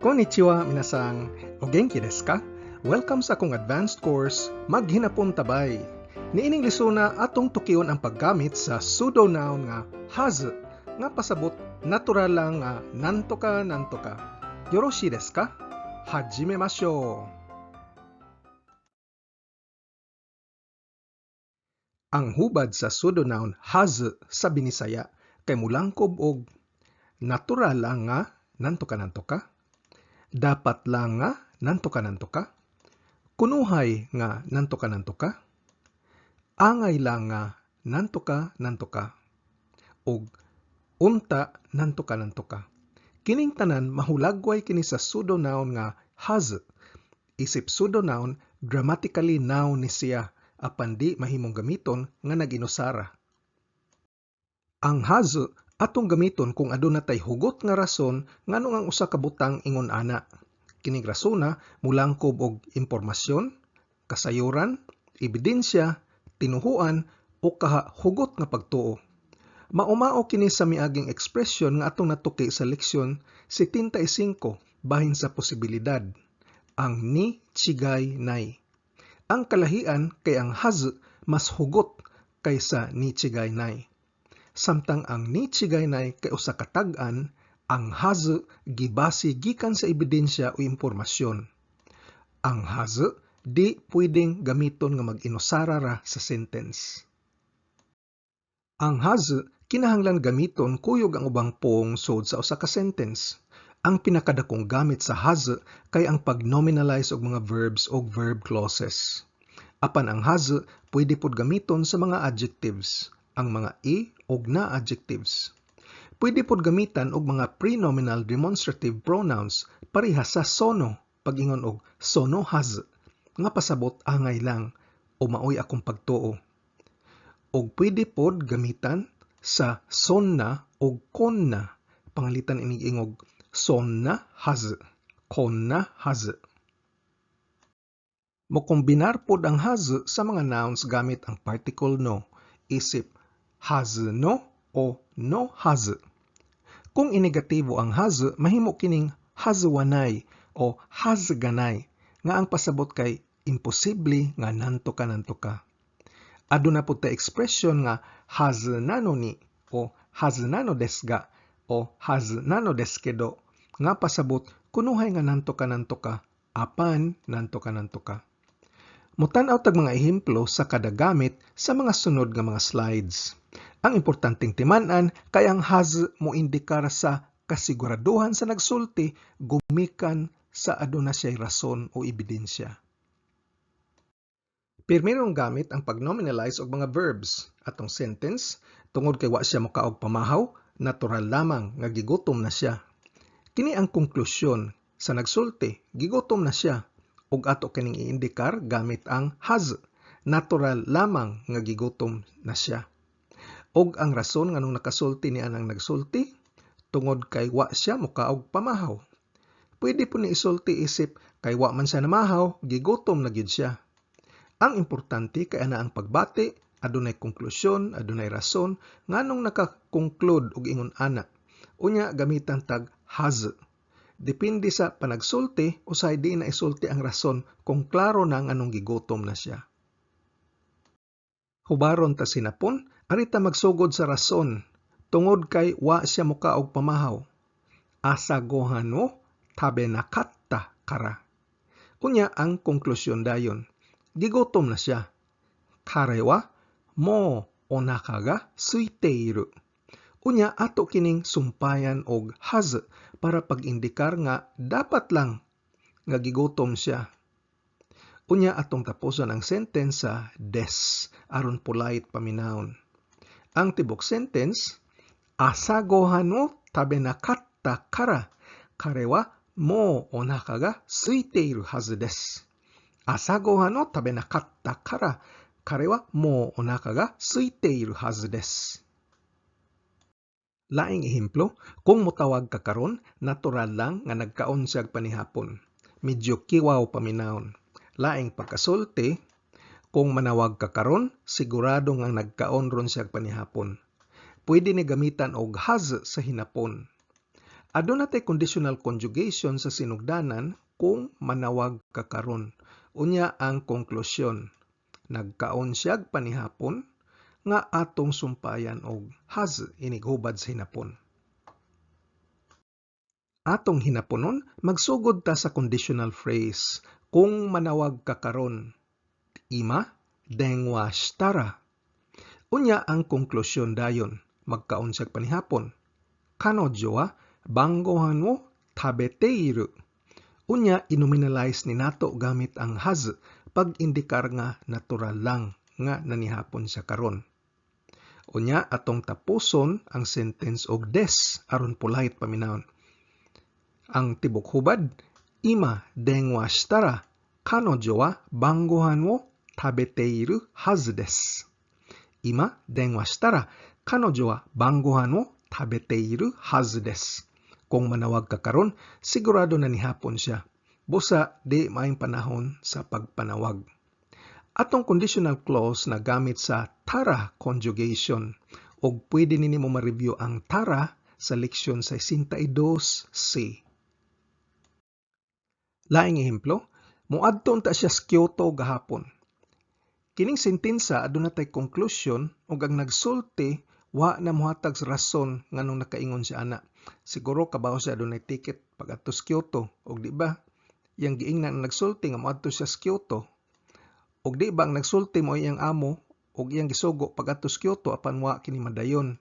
Konnichiwa, minasan. O genki desu ka? Welcome sa akong advanced course, Maghinapon Tabay. Niining lesona, atong tukion ang paggamit sa pseudo-noun nga hazu, nga pasabot natural lang nga nantoka nantoka. Yoroshii desu ka? Hajimemashou! Ang hubad sa pseudo-noun hazu sa Binisaya kay mulangkob og natural lang nga nantoka nantoka, dapat lang nga nantoka nantoka, kunuhay nga nantoka nantoka, angay lang nga nantoka nantoka, ug unta nantoka nantoka. Kining tanan mahulagway kini sa pseudo-noun nga hazu. Isip pseudo-noun, grammatically noun ni siya apan di mahimong gamiton nga nag-inusara. Ang hazu atong gamiton kung aduna tay hugot nga rason nganong ang usa ka butang ingon ana. Kining rasona mulangkob og impormasyon, kasayuran, ebidensya, tinuhuan o kaha hugot nga pagtuo. Maumao kini sa miaging ekspresyon nga atong natuki sa leksyon 75 bahin sa posibilidad, ang ni chigay nay. Ang kalahian kay ang hazu mas hugot kaysa ni chigay nay. Samtang ang ni chigay nay kay usa ka tag-an, ang hazu gibase gikan sa ebidensya o impormasyon. Ang hazu di pwedeng gamiton nga mag-inusara ra sa sentence. Ang hazu kinahanglan gamiton kuyog ang ubang puong sud sa usa ka sentence. Ang pinakadakong gamit sa hazu kay ang pag-nominalize og mga verbs o verb clauses. Apan ang hazu pwede pod gamiton sa mga adjectives, ang mga i og na adjectives. Pwede pod gamitan og mga prenominal demonstrative pronouns pareha sa sono, pag-ingon og sono hazu nga pasabot angay lang o maoy akong pagtuo. Og pwede pod gamitan sa sonna og konna, pangalitan inig ingog sonna hazu, konna hazu. Mokombinar pod ang hazu sa mga nouns gamit ang particle no, isip hazu no o no hazu. Kung inegatibo ang hazu, mahimo kining hazuwanay o hazuganay, nga ang pasabot kay imposible nga nantoka nantoka. Aduna pod tay ekspresyon nga hazu nano ni o hazu nano desu ga o hazu nano desu kedo, nga pasabot kunuhay nga nantoka nantoka apan nantoka nantoka. Mutan-aw tag mga ehemplo sa kada gamit sa mga sunod nga mga slides. Ang importanteng timan-an kay ang hazu moindikar sa kasiguraduhan sa nagsulti gumikan sa aduna siya'y rason o ebidensya. Pirmirong gamit ang pag-nominalize og mga verbs. Atong sentence, tungod kay wa siya mokaog pamahaw, natural lamang nga gigutom na siya. Kini ang konklusyon sa nagsulti, gigutom na siya. Ug ato kining iindikar gamit ang hazu, natural lamang nga gigutom na siya. Og ang rason nganong nakasulti ni anang nagsulti, tungod kay wa siya mokaog pamahaw. Pwede po ni isulti isip kay wa man siya namahaw, gigutom na gyud siya. Ang importante kay ana ang pagbati, adunay konklusyon, adunay rason nganong nakakonclude og ingon ana. Unya gamitan tag hazu. Depende sa panagsulti, usahay di na isulti ang rason kung klaro na ang anong gigutom na siya. Hubaron ta sinapon, arita magsugod sa rason, tungod kay wa siya mokaog pamahaw. Asa gohan wo tabenakatta kara. Unya ang konklusyon dayon. Gigutom na siya. Kare wa mo onaka ga suiteiru. Unya ato kining sumpayan og hazu para pag-indikar nga dapat lang nga gigutom siya. Unya atong tapuson ang sentence sa des aron polite paminawon. Ang tibok sentence, asa gohan wo tabenakatta kara kare wa mo onaka ga suiteiru hazu desu. Asa gohan wo tabenakatta kara kare wa mo onaka ga suiteiru hazu desu. Laing ehemplo, kung motawag ka karon, natural lang nga nagkaon siya panihapon. Medyo kiwaw paminawon. Laing pagkasulti, kung manawag ka karon, sigurado nga nagkaon ron siya panihapon. Pwede ni gamitan og hazu sa hinapon. Aduna tay conditional conjugation sa sinugdanan, "Kung manawag ka karon." Unya ang konklusyon, nagkaon siyag panihapon, nga atong sumpayan og はず inighubad sa hinapon. Atong hinaponon, magsugod ta sa conditional phrase, "Kung manawag ka karon." 今電話したら. Unya ang konklusyon dayon, magkaon siyag panihapon. 彼女は晩ご飯を食べている. Unya inominalize ni nato gamit ang はず pag-indikar nga natural lang nga nanihapon siya karon. Unya atong tapuson ang sentence og です aron polite paminawon. Ang tibok hubad, 今電話したら彼女は晩ご飯を食べているはずです。今電話したら彼女は晩ご飯を食べているはずです。Kung manawag ka karon, sigurado na nihapon siya. Busa di maayong panahon sa pagpanawag. Atong conditional clause na gamit sa たら conjugation og pwede nini mo ma-review ang たら sa leksyon 62C. Laing ehemplo, moadto unta siya sa Kyoto gahapon. Kining sentensa aduna tay conclusion ug ang nagsulti wa na mohatag sa rason nganong nakaingon siya ana. Siguro kabaw siya adunay ticket pag-adto sa Kyoto, ug di ba iyang giingnan ang nagsulti nga moadto siya sa Kyoto? Ug di ba ang nagsulti mo iyang amo ug iyang gisugo pag-adto sa Kyoto apan wa kini madayon?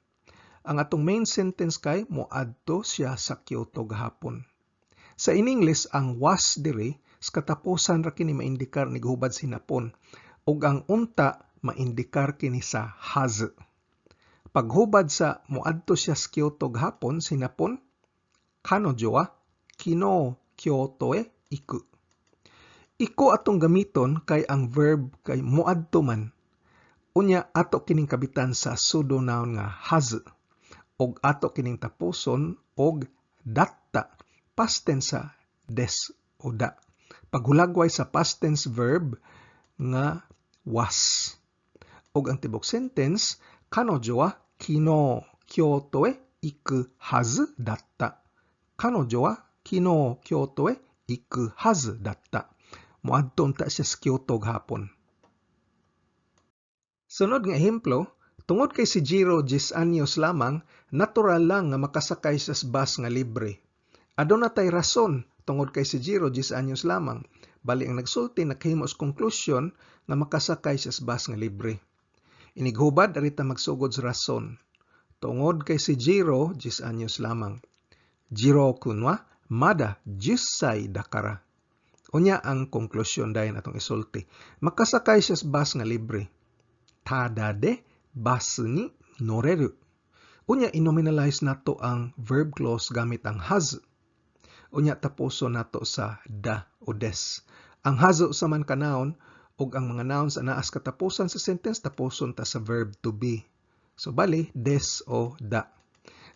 Ang atong main sentence kay moadto siya sa Kyoto gahapon. Sa in English, ang "was" diri sa katapusan ra kini maindikar niguhubad sa hinapon ug ang "unta" maindikar kini sa はず. Paghubad sa moadto siya sa Kyoto gahapon sa hinapon, 彼女は昨日京都へ行く. 行く atong gamiton kay ang verb kay moadto man. Unya ato kining kabitan sa pseudo-noun nga はず ug ato kining tapuson og だった past tense sa です o だ. Paghulagway sa past tense verb nga "was." Ug ang tibok sentence, 彼女は昨日京都へ行くはずだった。彼女は昨日京都へ行くはずだった。Moadto unta siya sa Kyoto gahapon. Sunod nga ehemplo, tungod kay si Jiro 10 anyos lamang, natural lang nga makasakay siya sa bus nga libre. Aduna tay rason, tungod kay si Jiro 10 anyos lamang. Bali ang nagsulti nakahimo sa konklusyon nga makasakay siya sa bus nga libre. Inighubad, ari ta magsugod sa rason. Tungod kay si Jiro 10 anyos lamang. ジロー君はまだ10歳だから. Unya ang konklusyon dayon atong isulti. Makasakay siya sa bus nga libre. タダでバスに乗れる. Unya inominalize nato ang verb clause gamit ang はず. Unya tapuson nato sa だ o です. Ang はず sa man ka noun ug ang mga nouns anaa sa katapusan sa sentence tapuson ta sa verb to be. So bali です o だ.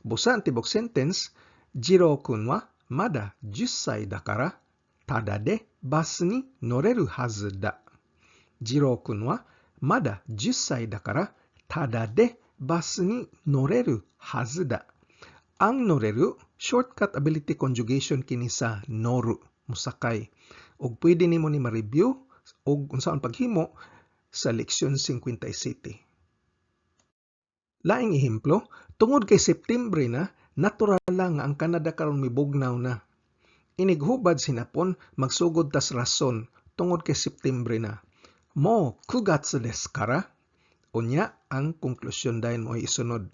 Busa ang tibok sentence, ジロー君はまだ10歳だからタダでバスに乗れるはずだ。ジロー君はまだ10歳だからタダでバスに乗れるはずだ。Ang 乗れる, shortcut ability conjugation kini sa 乗る, musakay. Ug pwede nimo ni ma-review og unsaon paghimo sa leksyon 57. Laing ehemplo, tungod kay September na, natural lang nga ang Canada karon mibugnaw na. Inighubad sa hinapon, magsugod tas rason, tungod kay September na. もう9月ですから. Unya ang konklusyon dayon mo'y isunod.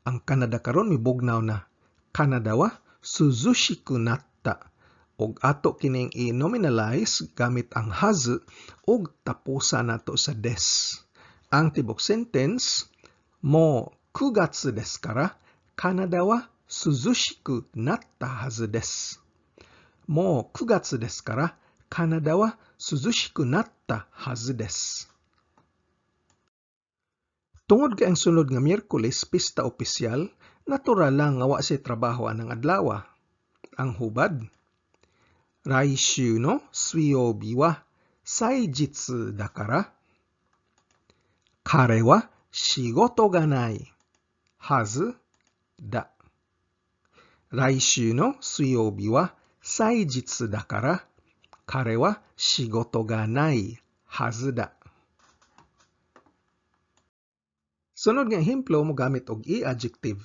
Ang Canada karon mibugnaw na. カナダは涼しくなった. Og ato kining i-nominalize gamit ang はず ug tapusan nato sa です. Ang tibok sentence, もう9月ですからカナダは涼しくなったはずです。もう9月ですからカナダは涼しくなったはずです。Tungod kay ang sunod nga Miyerkules pista opisyal, natural lang nga wa siya trabaho anang adlaw. Ang hubad, 来週の水曜日は祭日だから、彼は仕事がないはずだ。来週の水曜日は祭日だから、彼は仕事がないはずだ. Sunod nga ehemplo mogamit og i-adjective.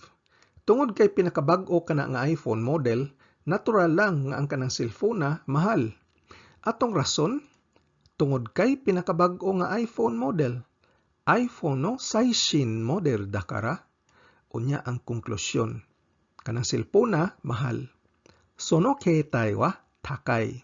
Tungod kay pinakabag-o kana nga iPhone model, natural lang nga ang kanang selfona mahal. Atong rason, tungod kay pinakabag-o nga iPhone model. iPhone no saishin model dakara. Unya ang konklusyon. Kanang selfona mahal. Sono keitai wa takai.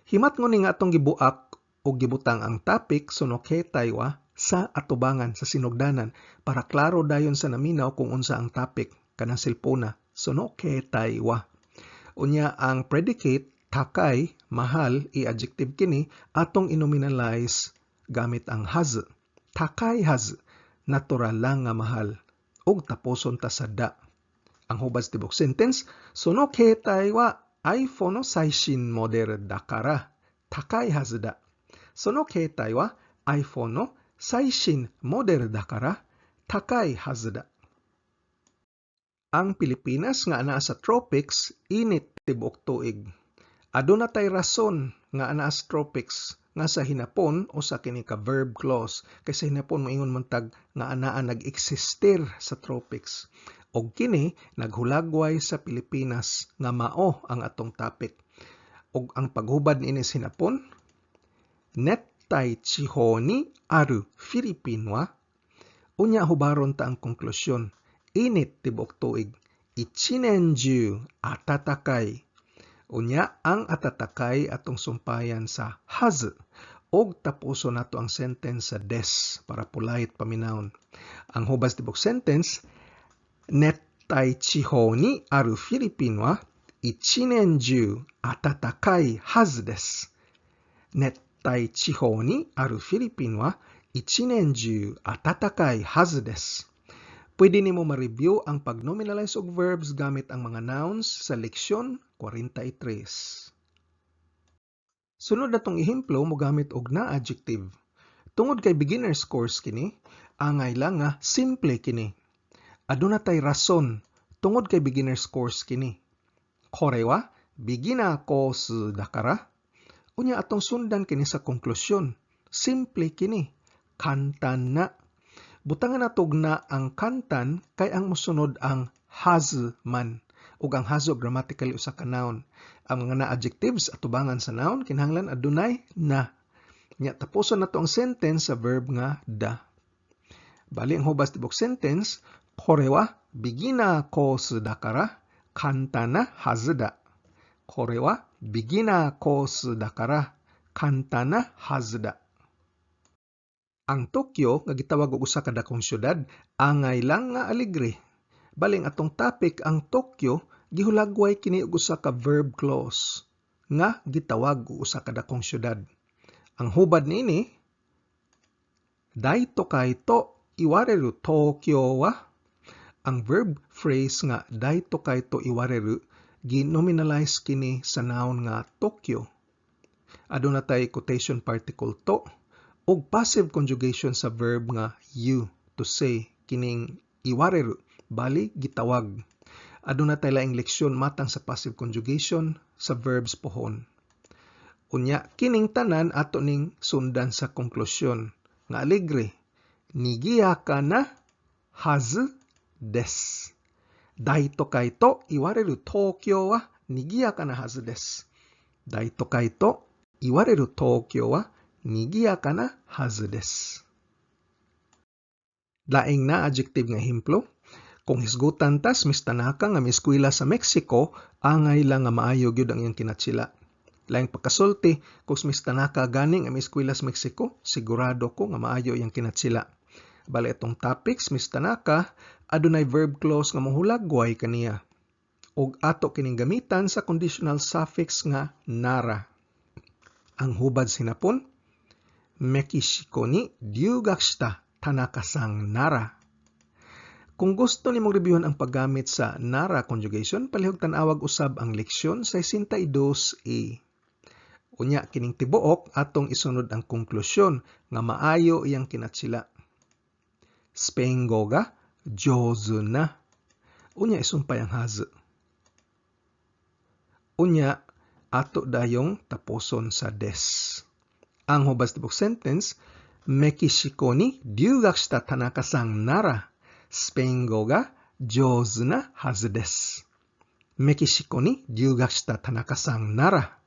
Himatngon ni nga atong gibuak o gibutang ang topic sono keitai wa sa atubangan sa sinugdanan para klaro dayon sa naminaw kung unsa ang topic kanang selfona sono keitai wa. Unya ang predicate takay mahal i-adjective kini atong inominalize gamit ang has. Takay has, natural lang nga mahal. Ug tapuson ta sa da. Ang hubad sa tibok sentence, sono keitai wa iPhone no saishin model dakara takai hazu da. Sono keitai wa iPhone no saishin model dakara takai hazu da. Ang Pilipinas nga anaa sa tropics, init tibuok tuig. Aduna tay rason nga anaa sa tropics nga sa hinapon usa kini ka verb clause kay sa hinapon moingon man tag nga anaa nag-existir sa tropics. Og kini naghulagway sa Pilipinas nga mao ang atong topic. Og ang paghubad niini sa hinapon, nettai chiho ni aru Filipin wa. Unya hubaron ta ang konklusyon. Init tibuok tuig. Ichinenju atatakai. Unya ang atatakai atong sumpayan sa hazu. Og tapuson nato ang sentence sa des para polite paminawon. Ang hubad sa tibok sentence, nettai chiho ni aru Filipin wa ichinenju atatakai hazu desu. Nettai chiho ni aru Filipin wa ichinenju atatakai hazu desu. Pwede nimo ma-review ang pag-nominalize og verbs gamit ang mga nouns sa leksyon 43. Sunod natong ehemplo mogamit og na adjective. Tungod kay beginner's course kini, angay lang nga simple kini. Aduna tay rason tungod kay beginner's course kini. Kore wa beginner course dakara. Unya atong sundan kini sa konklusyon. Simple kini. Kantan na. Butangan natog na ang kantan kay ang mosunod ang hazu man. Ug ang hazu grammatically usa ka noun. Ang mga na adjectives atubangan sa noun kinahanglan adunay na. Nya tapuson nato ang sentence sa verb nga da. Bali ang hubad sa tibok sentence, kore wa beginner course dakara kantan na hazu da. Kore wa beginner course dakara kantan na hazu da. Ang Tokyo nga gitawag og usa ka dakong syudad angay lang nga alegre. Baling atong topic ang Tokyo gihulagway kini og usa ka verb clause nga gitawag og usa ka dakong syudad. Ang hubad niini, daitokai to iwareru Tokyo wa. Ang verb phrase nga daitokai to iwareru ginominalize kini sa noun nga Tokyo. Aduna tay quotation particle to og passive conjugation sa verb nga you to say kining iwareru bali gitawag. Aduna tay laing leksyon matang sa passive conjugation sa verbs pohon. Unya kining tanan ato ning sundan sa konklusyon nga alegre. Nigiyaka na hazu desu. Daitokai to iwareru Tokyo wa nigiyaka na hazu desu. Daitokai to iwareru Tokyo wa nigiyaka na hazu desu. Laing na adjective nga ehemplo, kung hisgutan tas Miss Tanaka nga mieskwela sa Mexico, angay lang nga maayo gyud ang iyang kinatsila. Laing pagkasulti, kung Miss Tanaka gani nga mieskwela sa Mexico, sigurado ko nga maayo iyang kinatsila. Bale itong topics, Miss Tanaka, adunay verb clause nga mohulagway kaniya. Og ato kining gamitan sa conditional suffix nga nara. Ang hubad sinapon, Mekishiko ni ryugaku shita Tanaka-san nara. Kung gusto nimong reviewon ang paggamit sa nara conjugation, palihog tan-awag usab ang leksyon 62A. Unya kining tibuok atong isunod ang konklusyon nga maayo iyang kinatsila. Spain go ga jouzu na. Unya isumpay ang hazu. Unya ato dayong tapuson sa です. Ang hubad sa tibok sentence, メキシコに留学した田中さんなら、スペイン語が上手なはずです。メキシコに留学した田中さんなら、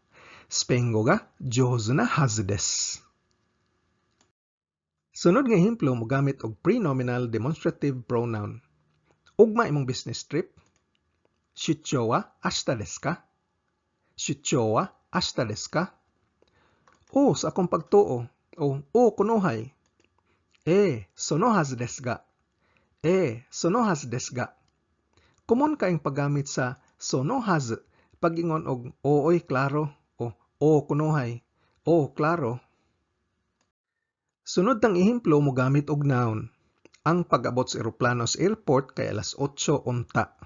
スペイン語が上手なはずです。Sunod nga ehemplo mogamit og prenominal demonstrative pronoun. Ugma imong business trip? 出張は明日ですか？出張は明日ですか？O sa akong pagtuo. O o kunuhay. ええ、そのはずですが。ええ、そのはずですが。Common kaayong paggamit sa そのはず pag-ingon og ooy klaro o o kunuhay o klaro. Sunod tang ehemplo mogamit og noun. Ang pag-abot sa eroplano sa airport kay alas 8 unta.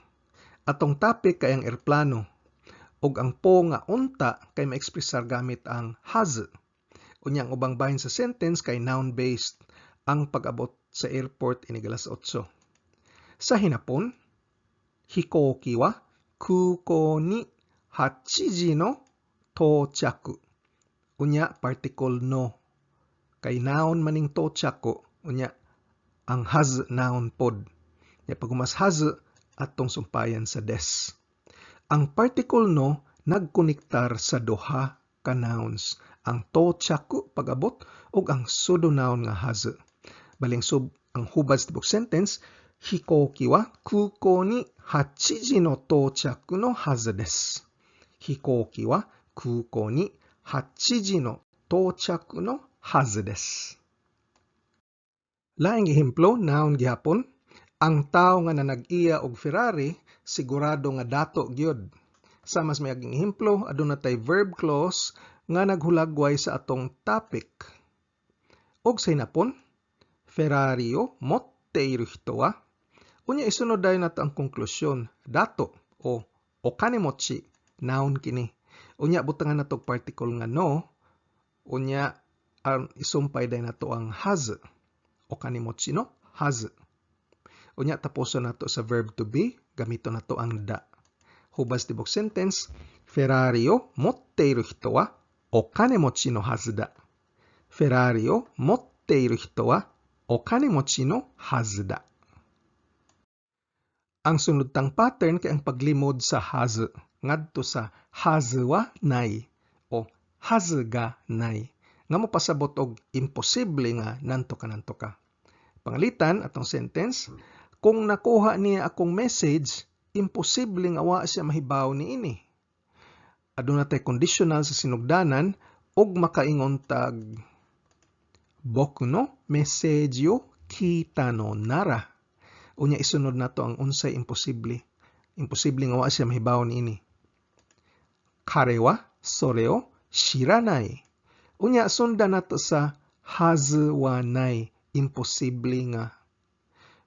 Atong topic kay ang eroplano ug ang po nga unta kay maekspresar gamit ang はず. Unya ang ubang bahin sa sentence kay noun based. Ang pag-abot sa airport inig alas 8. Sa hinapon, 飛行機は空港に8時の到着. Unya particle の kay noun maning 到着, unya ang はず noun pod. Nya pag human sa はず atong sumpayan sa です. Ang particle の nagkonektar sa duha ka nouns, ang 到着 pag-abot ug ang pseudo noun nga はず. Baling sub ang hubad sa tibok sentence, 飛行機は空港に8時の到着のはずです。飛行機は空港に8時の到着のはずです。Laing ehemplo, noun gihapon. Ang tawo nga nanag-iya og Ferrari, sigurado nga dato gyud. Sa mas miaging ehemplo, aduna tay verb clause nga naghulagway sa atong topic. Og sa hinapon, フェラーリを持っている人は, unya isunod dayon nato ang konklusyon, dato o お金持ち, noun kini. Unya butangan nato og particle nga の, unya isumpay dayon nato ang はず, お金持ちのはず. Unya tapuson nato sa verb to be, gamito nato ang だ. Hubad sa tibok sentence, フェラーリを持っている人はお金持ちのはずだ。フェラーリを持っている人はお金持ちのはずだ。Ang sunod tang pattern kay ang paglimod sa はず ngadto sa はずはない o はずがない nga mopasabot og imposible nga nanto ka nanto ka. Pangalitan atong sentence, kung nakuha niya akong message, imposible nga wa siya mahibaw niini. Aduna tay conditional sa sinugdanan ug makaingon tag 僕のメッセージを聞いたのなら. Unya isunod nato ang unsay imposible. Imposible nga wa siya mahibaw niini. 彼はそれを知らない. Unya sundan nato sa はずはない, imposible nga.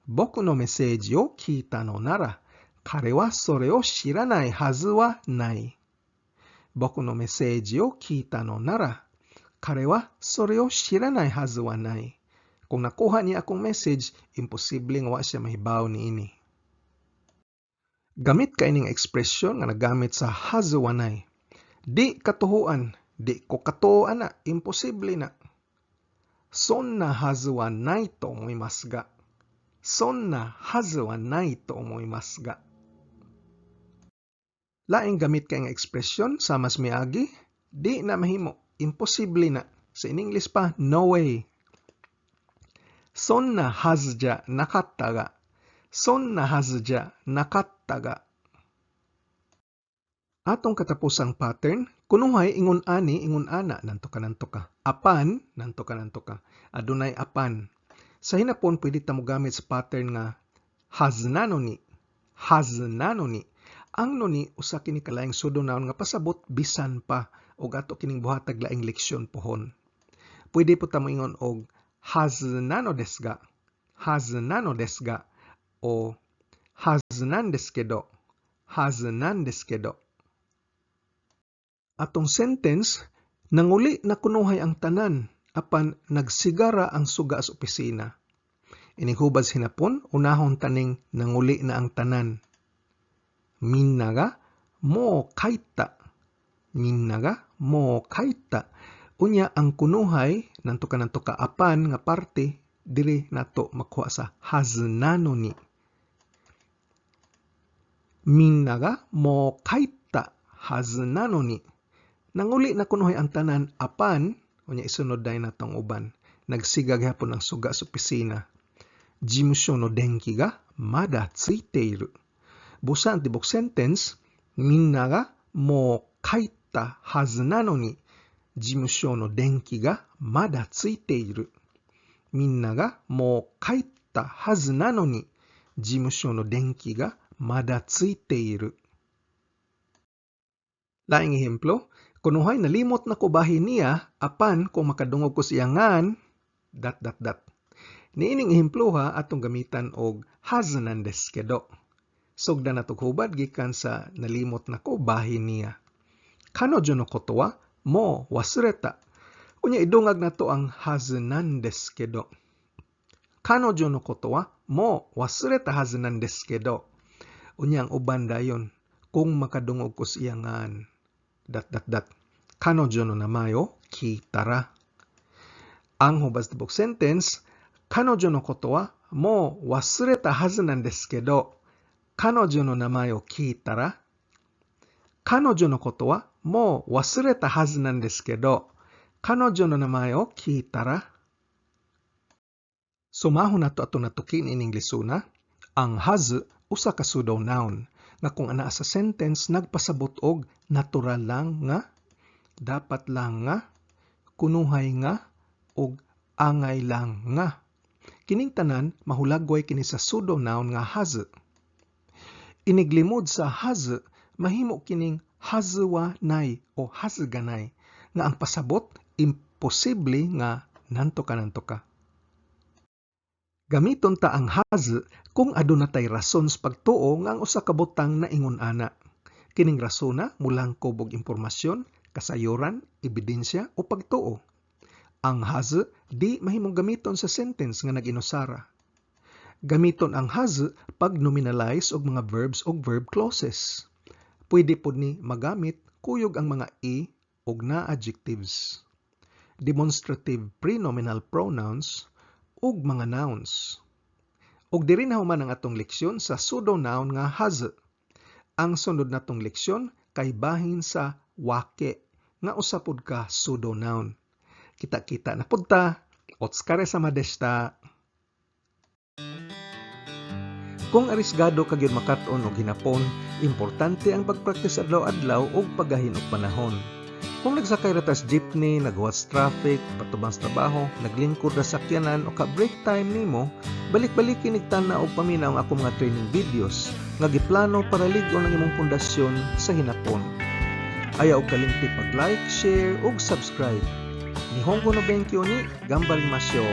僕のメッセージを聞いたのなら、彼はそれを知らないはずはない。僕のメッセージを聞いたのなら、彼はそれを知らないはずはない。Kung nakuha niya akong message, imposible nga wa siya mahibaw niini. Gamit kay ning ekspresyon nga nagamit sa はずはない. Di katuhuan, di ko katuo ana, imposible na. そんなはずはないと思いますが。そんなはずはないと思いますが。Laing gamit kay nga ekspresyon sa mas miagi, di na mahimo, imposible na. Sa in English pa, no way. そんなはずじゃなかったが。そんなはずじゃなかったが。Atong katapusang pattern, kunuhay ingon ani, ingon ana, nanto ka nanto ka. Apan, nanto ka nanto ka. Adunay apan. Sa hinapon, pwede ta mogamit sa pattern nga はずなのに. はずなのに. Ang のに, usa kini ka laing pseudonoun nga pasabot bisan pa ug ato kining buhatag laing leksyon pohon. Pwede po ta moingon og はずなのですが, はずなのですが, o はずなんですけど, はずなんですけど. Atong sentence, nanguli na kunuhay ang tanan, apan nagsigara ang suga sa opisina. Ining hubad sa hinapon, unahon taning nanguli na ang tanan. みんながもう帰った. Minna ga mo kaita. Unya ang kunuhay nanto ka apan nga parte diri nato makuha sa hazu nano ni. Minna ga mo kaita hazu nano ni. Nanguli na kunuhay ang tanan apan unya isunod dayon natong uban. Nagsiga gihapon ang suga sa opisina. Jimusho no denki ga mada tsuiteiru. Busa ang tibok sentence, minna ga mo kaita hazu nano ni jimusho no denki ga mada tsuiteiru. Minna ga mo kaita hazu nano ni jimusho no denki ga mada tsuiteiru. Laing ehemplo, kunuhay nalimot na ko bahin niya apan kung makadungog ko siya ngan dot dot dot. Niining ehemploha atong gamitan og hazu nan desu kedo. Sugdan natog hubad gikan sa nalimot nako bahin niya. Kanojo no koto wa mo wasureta. Unya idungag nato ang hazu nan desu kedo. Kanojo no koto wa mo wasureta hazu nan desu kedo. Unya ang uban dayon kung makadungog ko siya ngan dot dot dot. Kanojo no namae o kiitara. Ang hubad sa tibok sentence, kanojo no koto wa mo wasureta hazu nan desu kedo, kanojo no namae o kiitara. Kanojo no koto wa mo wasureta hazu nan desu kedo, kanojo no namae o kiitara. Sumahon nato ato natuki niining lesona, ang hazu usa ka pseudo noun nga kung anaa sa sentence nagpasabot og natural lang nga, dapat lang nga, kunuhay nga, ug angay lang nga. Kining tanan mahulagway kini sa pseudo noun nga hazu. Iniglimod sa hazu, mahimo kining hazu wa nay o hazu ganay nga ang pasabot imposible nga nanto ka nanto ka. Gamiton ta ang hazu kung aduna tay rason sa pagtuo nga ang usa ka butang naingon ana. Kining rasona mulangkob og impormasyon, kasayuran, ebidensya o pagtuo. Ang hazu di mahimong gamiton sa sentence nga nag-inusara. Gamiton ang hazu pag nominalize og mga verbs og verb clauses. Pwede pod ni magamit kuyog ang mga i og na adjectives, demonstrative prenominal pronouns ug mga nouns. Ug diri na human ang atong leksyon sa pseudo noun nga hazu. Ang sunod natong leksyon kay bahin sa wake nga usa pod ka pseudo noun. Kita-kita na pud ta. Otsukaresama deshita. Kung arisgado ka gyud makat-on og hinapon, importante ang pagpraktis adlaw-adlaw ug paggahin og panahon. Kung nagsakay ra ta sa jeepney, naghuwat sa traffic, patubang sa trabaho, naglingkod ra sa sakyanan o ka break time nimo, balik-baliki nig tan-aw og paminaw ang akong mga training videos nga giplano para lig-on ang imong pundasyon sa hinapon. Ayaw og kalimti pag-like, share ug subscribe. Nihongo no benkyou ni ganbarimashou.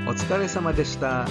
Otsukaresama deshita.